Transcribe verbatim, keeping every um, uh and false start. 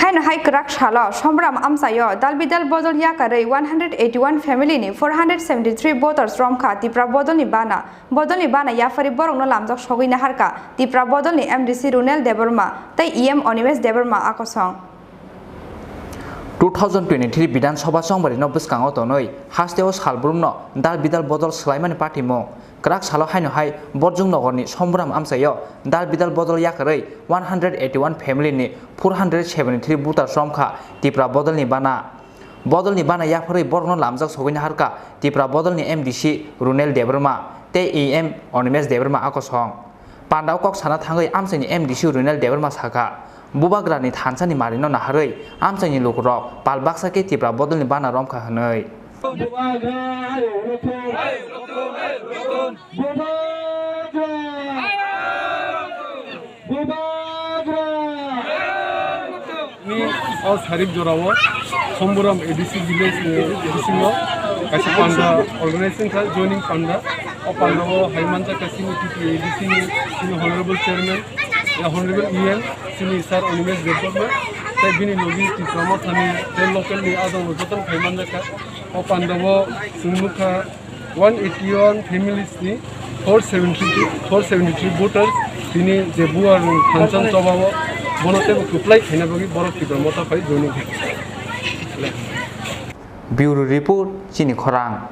Haino hai kwrak salo Somram amchaio dal bidal bodol yakarwi one hundred eighty-one family ni four hundred seventy-three voters romkha Tipra bodolni bana. Bodolni bana yapharwi borokno lamjak sogwi naharkha Tipra bodolni M D C Runel Debbarma tei E M Animesh Debbarma akosong. Two thousand twenty-three Bidhan Sabha chongbarino bwskango tonwi hasteo salbrumno dal bidal bodol swlaimani patimung. Kwrak salo haino hai Borjung Nogorni Somram amchaio dal bidal bodol yakarwi one hundred eighty-one family ni four hundred seventy-three voters romkha Tipra bodolni bana. Bodolni bana yapharwi borokno lamjak sogwi naharkha Tipra bodolni M D C Runel Debbarma tei E M Animesh Debbarma akosong. Pandao kok sana thangwi amchaini M D C Runel Debbarma sakha, Bubagrani thansani marino naharwi amchaini lukurok pal baksa khe Tipra bodolni bana romkha hwnwi. Bubagra! Bubagra! Ni o Sarik Jorao Somburam A D C village ni bisingo kaisa panda organization kha, joining panda. O panda o hai manjak kha chini T T A A D C ni chini honorable chairman, ya honorable E M, chini sir Animesh Debbarma, tei bini logi Tipra Motha ni tei local ni adong joto phai manjak kha. O panda o chwng nukha one eighty-one families ni four seventy-three, four seventy-three voters tini je buar thansa ni choba o bono teibo kwplai khaina bagwi borok Tipra Motha phai joining kha. Bureau Report, Chini Khorang.